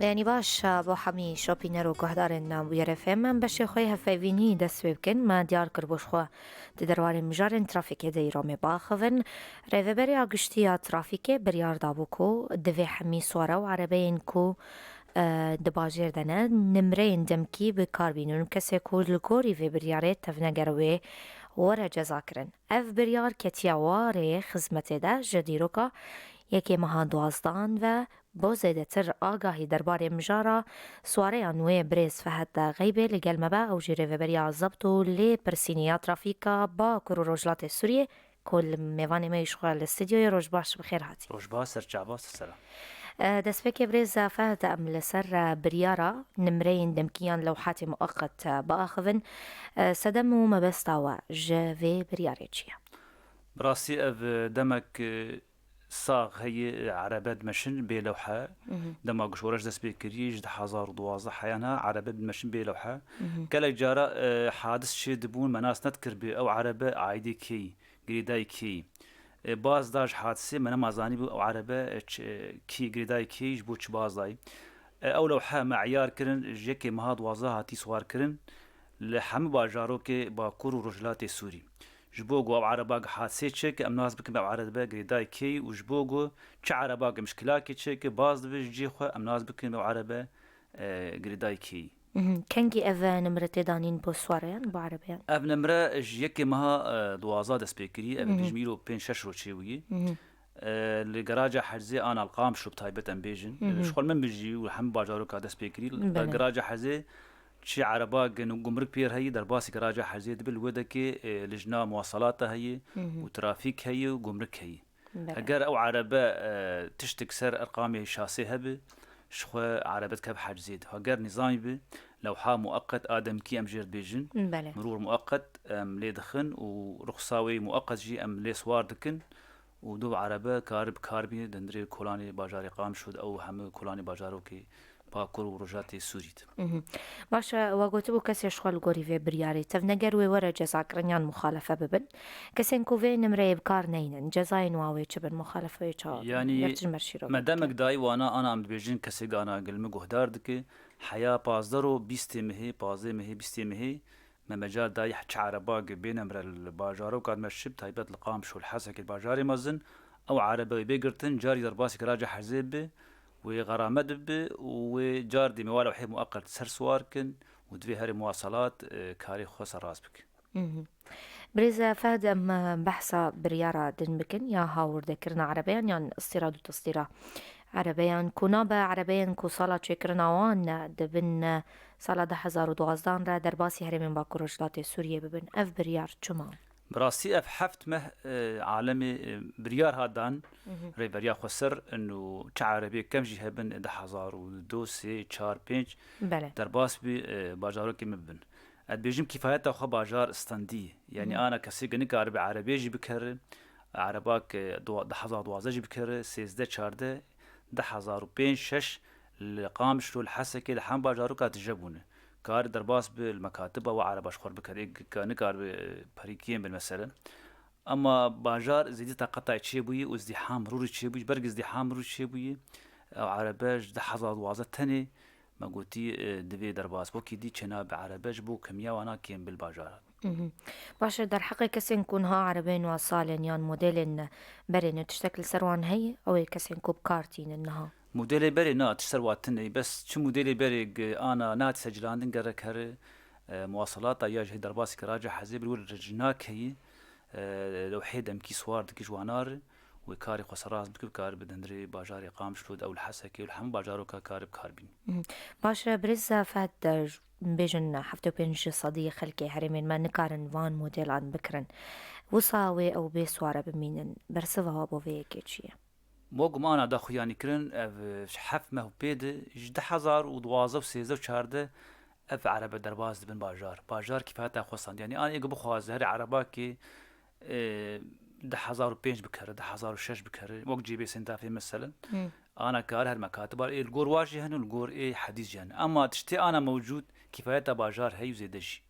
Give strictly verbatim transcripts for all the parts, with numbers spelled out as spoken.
Beyanî baş bo hemî şopîner û guhdarên Bûyer F M. Em beşê xwe yê hevpeyvînî dest pê bikin. Me diyar kir bo ji xwe di derbarê mijarên trafîkê de îro me biaxivin. Rêveberiya Giştî ya Trafîkê biryar dabû ku divê hemî swara û erebeyên ku, e, di bajêr de ne, nimreyên demkî bi kar bînin û kesê ku li gorî vê biryarê tevneger wê were cezakirin. Ev biryar ketiye warê xizmetê de ji dîroka yekê meha duwazdan ve. Bo zêdetir agahî derbarê mijara swareyan wê birêz Fehd Xeybê li gel me be, ew jî rêveberiya zebt û lêpirsînê ya trafîka Bakur û Rojhilatê Sûriyê, ku li mêvanê me yî ji xwe li stûdyoyê. Roj baş, bi xêr hatî. Roj baş, ser çava, ser selam. E, destpêkê birêz Fehd, em li ser, e, biryara nimreyên demkî yan lewhatê mueqet, e, biaxivin. E, sedem û mebesta we ji vê biryarê çi ye? Bi rastî ev, e, demek, e, sax heye, e, erebe dimeşin bê lewhe. Mhm. Dema gişwaraş dest pê kirî, ji du hezar û duwazdeh heya niha erebe dimeşin bê lewhe. Mhm. Gelek cara, e, hadis çê dibûn, me nas nedikir bi ew erebe aîdê kê yî, girêdayî kê yî. E, baz da ji hadisê, me nema zanîbû ew erebe, e, ç-, e, kê, girêdayî kê yî, ji bo çi baz dayî. E, ew lewhe me eyar kirin, ji yekê meha duwazdeh hatî siwar kirin. Li hemû bajarokê Bakur û Rojhilatê Sûrî. Ji bo ku ev erebak hadisê çêke, em nas bikin ev erebe girêdayî kê yî û ji bo ku çi erebak mişkilakê çêke, baz dibe ji cihê xwe, em nas bikin ev erebe, e, girêdayî kê yî. Mhm. Kengî ev nimre tê danîn bo swareyan, bo erebeyan? Ev nimre ji yekê meha, e, duwazdeh dest pê kirî, ev Mhm. bêjim îro pênc şeş roj çêbûyî. Mhm. E, li garaja Herzê ana li Qamişlo bi taybet em bêjin. Mhm. Ji xwe li min bijî û hemû bajaroka dest pê kirî. Belê. Garaja Herzê çi erebak gumruk pê re heyî, derbasî garaja Herzê dibe, li wê dekê, e, lijna muwasalata heye Mhm. û trafîk heye û gumruk heye. Belê. Eger ew erebe, e, tiştik ser erqamê şasê hebe, ji xwe erebe dikeve Herzê de. Eger nîzamî be, lewha mueqet a demkî em jê re dibêjin, Belê. mirûr mueqet em lê dixin û ruxsa wê mueqet jî em lê siwar dikin û do erebe kar bi kar bîne di hundirê kolanê bajarê Qamişlo de, ew hemû kolanê bajarokê Bakur û Rojatê Sûrî de. Mhm. Baş e, we gotibû kesê ji xwe li gorî vê biryarê tevneger wê were cezakirin yan muxalefe bibin. Kesên ku vê nimreyê bi kar neynin, cezayên wa wê çi bin, muxalefeyê çawa bin? Yanî, Ger tu ji me re şîrove me bikî. demek dayî wana ana em dibêjin kesê gana gil min guhdar dike. Heya pazdeh ro bîstê mehê, pazdeh mehê, bîstê mehê, me mecal dayî çi erebak bê nimre li bajaroka me şi, bi taybet li Qamişlo, li Hesekê, bajarê mezin, ew erebe wê bê girtin, carî derbasî garaja Herzê bi, wê xeramet bi û wê car dê me wala wehê mueqet ser siwar kin û divê herê muwasalat, e, karê xwe serrast bike. Mhm. Birêz Fehd, em, e, behsa biryara din bikin ya hawardekirina erebeyan yan îstîrad û testîra erebeyan, ku nabe erebeyên ku sala çêkirina wan, e, dibin, e, sala du hezar û duwazdan re derbasî herêmên Bakur Rojhilatê Sûriyê bibin. Ev biryar çima? Bi rastî ev heft meh, e, alemê, e, biryar hat dan, Mhm. Rêveberiya Xweser, inu çi erebê kem jî hebin, du hezar û du, sê, çar, pênc Belê. derbas bî, e, bajarokê me bibin. Ez dibêjim kîfayeta xwe bajar standî. Yanî Mhm. ana kesê ke nikaribe erebê jî bikere, erebak, e, dua-, du hezar duwazdeh jî bikere, sêzdeh, çardeh, du hezar û pênc, şeş li Qamişlo, li Hesekê, li hemû bajaroka tije bûne. Kar derbas bi li mekatiba we ereba ji xwe re bikere. Ê ke nikaribe, e, perî kêm bin mesele. Ema bajar zêdî taqetay çêbûyî û izdîham rûrî çêbûyî. Ji ber ku izdîham rûrî çêbûyî, ew erebe ji du hezar duwazdeh tenê me gotî, e, divê derbas. Wekî dî çênabe erebe ji bo kemiya wana kêm bil bajaran. Mhm. Baş e, derheqê kesên ku niha erebeyên wa salên yan modelên berê ne tiştek li ser wan heye? Ew ê kesên ku bi kar tînin niha. Modelê berê na, tişt ser wa tune. Bes çi modelê berê ge ana nati secilandin gerek here, e, muwasalata ya jî derbasî garaja Herzê bir wir ji nakeyî, e, lewhê demkî siwar dike ji wana re, wê karê xwe serrast bike, bikare bi hundirê bajarê Qamişlo de ew li Hesekê û li hemû bajaroka kare bi kar bîn. Mhm. Baş e, birêz Fehd, e, bêjin heftê û pênc sedî xelkê herêmên me nikarin van modelan bikirin. Wisa wê ew bê sware bimînin. Bersiva we bo vê yekê çi ye? Bo gumana da xuyanî kirin, ev, e, heft meh û pê de ji du hezar û duwazdeh û sêzdeh û çardeh ev erebe derbas dibin bajar. Bajar kîfayeta xwe stand. Yanî an ê ku bixwaze herê erebakê, e, du hezar û pênc bikere, du hezar û şeş bikere, wek cêbê sentafê meselen. Hmm. Ana kar her mekatiba ê li gor wa jî hene û li gor ê hedîs jî hene. Ema tiştê ana mewcûd kîfayeta bajar heyî û zêde jî.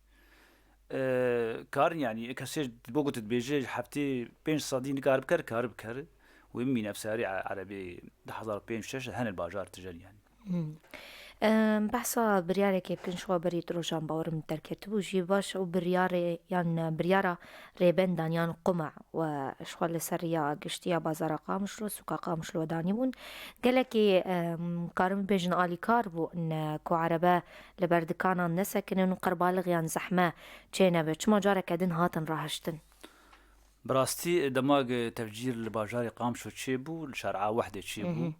E, karin yanî, e, kesê ji bo ku tu dibêje ji heftê pênc sedî nikar bikere, kar bikere. Wê bimîne ev serî e-, erebê du hezar û pênc şeş hene li bajar tije yanî. Hmm. Em, behsa biryarekê bikin, şiwa berî du rojan bawerim derketibû jî baş û biryarê yan biryara rêbendaniyan quma we şiwa li ser riya giştiya bazara Qamişlo, sûka Qamişlo danîbûn. Gelekî, em, karin bibêjin alîkar bû in ku erebe li ber dikanan nesekinin û qerbalixiyan zehme çênebe. Çima careke din hatin rahiştin? Bi rastî dema tevcîr li bajarê Qamişlo çêbû, li şara Wehdê çêbû, Mhm.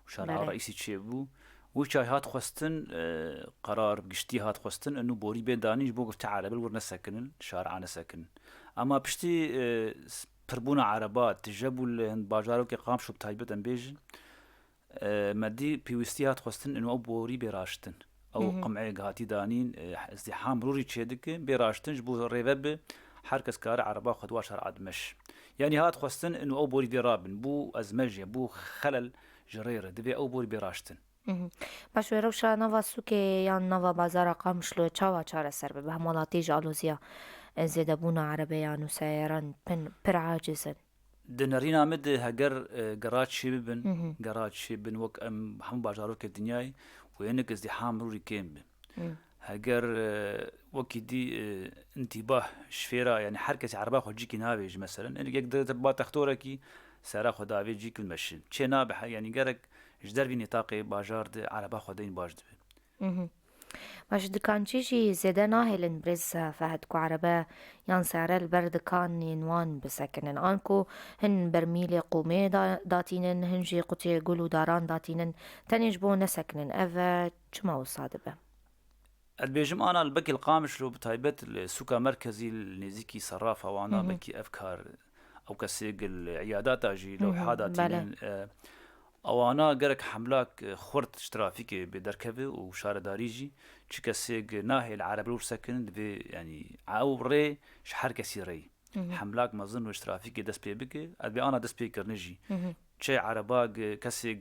û şara Belê. Reîsî çêbû. Wî çax hat xwestin, e, qerar giştî hat xwestin, û borî bê danîn ji bo ku ti erebe li wir nesekinin, li şara nesekinin. Ema piştî, e, s-, pirbûna ereba tije bû li hin bajarokê Qamişlo bi taybet em bêjin. E, me dî pêwîstî hat xwestin û ew borî bê raştin. Ew Mhm. qimcê hatî danîn, e, îzdîham rûrî çêdike, bê raştin ji bo rêve bi her kes kare ereba xwe di wa şara dimeş. Yanî hat xwestin û ew borî vê rabin. Bû ezmej e, bû xelel ji rê re. Divê ew borî bê raştin. Mhm. Baş e, rewşa nava sûkê yan nava bazara Qamişlo çawa çareser bibe? Hemwelatî ji aloziya, e, zêdebûna erebeyan û seyaran pin, pir aciz in. Di nerîna min de heger, e, geraç çêbibin, Mhm. geraç çêbin wek em hemû bajarokê dinyayê û hinek îzdîham rûrî kêm bi. Hı. Heger, e, wekî dî, e, întîbah ji fêra, yanî her kesî ereba xwe cîkî navêjî meselen. Hinek yek di, di ba textorekî sera xwe davê cîk meşin. Çê nabe he, yanî gerek ji dervî nîtaqê bajar de ereba xwe deyîn baş dibe. Mhm. Baş, dikancî jî zêde nahêlin birêz Fehd ku erebe yan seyare li ber dikanên wan bisekinin. Anku hin bermîlê qûmê da-, datînin, hin jî qutiyê gul û daran datînin, tenê ji bo nesekinin. Ev, e, çima wisa dibe? Ez dibêjim ana li bekê li Qamişlo bi taybet li sûka merkezî li nêzîkî serrafa wana Mhm. bekî ev kar ew kesê li îyadata jî Mhm, lewha datînin, belê. e, Ewana gerek hemlak, e, xurt ji trafîkê bê derkeve û şaredarî jî, çi kesê nahêl erebe li wir sekinin, divê, yanî, ew rê ji her kesî rê. Mhm. Hemlak mezin û ji trafîkê dest pê bike, ez bê ana dest pê kirine jî. Mhm. Çi ereba kesê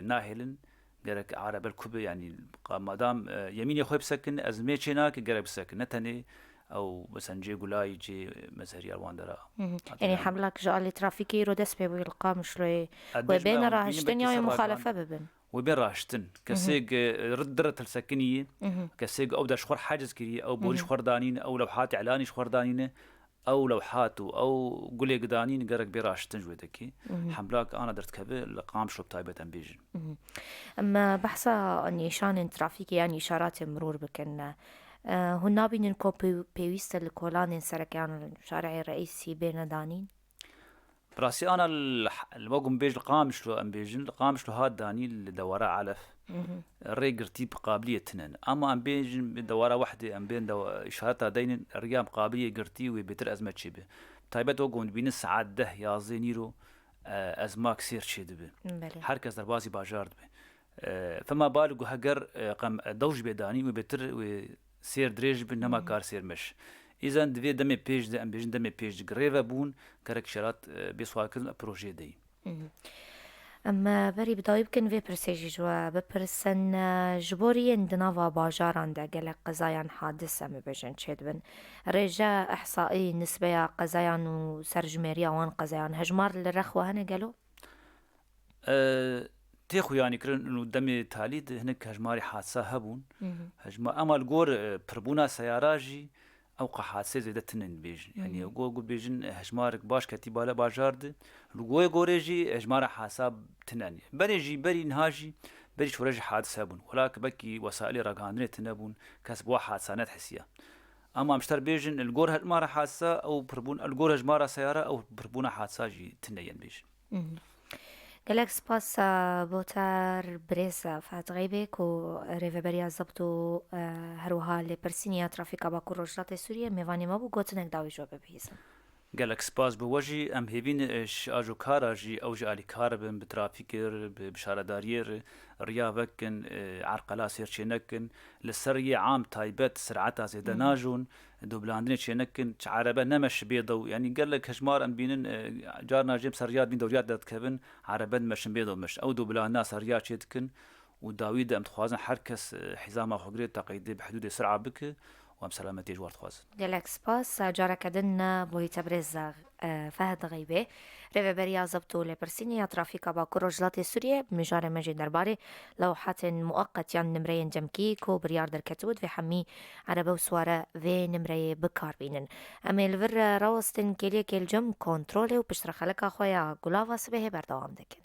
nahêlin, gerek erebe li ku be, yanî, qa-, madam, e, yemînê xwe bisekin, ez mê çê nake, gerek bisekin. Ne tenê ew, mesela, cê gulayî, cê mezheriya wan dera. Mhm. Yanî hemlak ji alî trafîkê îro dest pê bûye li Qamişloyê. Wê bêne rahiştin ya wê muxalefe bibin? Wê bên rahiştin. Kesê Mhm. ke rid dire tilsekinî, Mhm. kesê ke ew der ji xwe haciz kiriye, ew borî ji Mhm. xwe danîne, ew lewhat îlanî ji xwe danîne, ew lewhat û ew gulê danîne gerek bê rahiştin ji wê dekê. Mhm. Hemlak ana derdikeve li Qamişlo bi taybet em bêjin. Mhm. Em behsa nîşanên trafîkê yan îşaratê mirûr bikin. E, hûn nabînin ku pê-, pêwîst e li kolanên sereke yan şarê reîsî bêne danîn? Bi rastî ana li, li wek hûn bêj li Qamişlo em bêjin, li Qamişlo hat danî li dewara Elef. Mhm. Rê girtî bi qabiliyê tinen. Ama em bêjin bi dewara Wehdê em bên dewa-, îşareta deynin, riya bi qabiliyê girtî wê bêtir ezme çêbe. Taybet wek hûn dibînin saet deh, yazdeh nîro, e, ezmak sêr çêdibe. Belê. Her kes derbasî bajar dibe. E, fema bal ku heger, e, qem, e, dew jî bê danî, wê bêtir wê sêr dirêj bi, nema Mhm. kar sêr meş. Îzen di vê demê pêş de, em bêjin demê pêş de, rê ve bûn, gerek şerat, e, bê siwarkirin projeyê deyî. Mhm. Em, e, berî bi dawî bikin vê pirsê jî ji we bipirsin, e, ji bo riyên di nava bajaran de gelek qezayan hadis, em bibêjin, çêdibin. Rêje, ihsaî, nisbeya qezayan û serjimêriya wan qezayan, hejmar li rex we hene gelo? E, tê xuyanîkirin û demê talî de hinek hejmarê hadisa hebûn. Mhm. Hejma-, ema li gor, e, pirbûna seyara jî ew qe hadisê zêde tinin bêjin. Yanî Mhm. go, go bêjin, e, hejmarek baş ketî bale bajar de. Li goyê gorê jî hejmara hadisa tinen. Berê jî, berî niha jî, berî şoreş jî hadis hebûn. Wela ki belkî wesailê ragihandinê tine bûn, kes bi wa hadisa nedihisiya. Ema em ji te re bêjin, li gor hejmara hadisa ew pirbûn, li gor hejmara seyara ew pirbûna hadisa jî tine yên bêjin. Mhm. Gelek spas, e, bo te re birêz, e, Fehd Xeybê ku rêveberiya zebt û, e, her wiha lêpirsîniya trafîka Bakur Rojhilatê Sûriyê mêvanê me bû, gotinek dawî ji we bibihîzim. Gelek spas bi we jî. Em hêvîn, e, ji ajokara jî ew jî alîkar bin bi trafîkê re, bi, bi şaredariyê re, riya vekin, e, erqela sêr çê nekin. Li ser riyê am taybet sireta zêde Mhm. najon, dobilandinê çê nekin, çi erebe nemeş bê dew. Yanî gelek hejmar em bînin, e, carna jê em ser riya dibîn dew riya derdikevin, erebe dimeşin bê dew meş. Ew dobilandina ser riya çê dikin û dawî de em dixwazin her kes, e, hîzama xwe girê teqeydê bi hidûdê sir'a bike û em selametiyê ji we dixwazin. Gelek spas. Careke din bûyî te birêz, e, Fehd Xeybê, rêveberiya Zebt û Lêpirsînê ya Trafîka Bakur Rojhilatê Sûriyê, bi mijarê me jî derbarê lewhatên muqet yan nimreyên cemkî ku biryar derketibû, divê hemî erebe û siware vê nimreyê bi kar bînin. Em ê li vir rawestin kêliyekê li cem kontrolê û piştre xeleka xwe ya Gulava Sibehê berdewam dikin.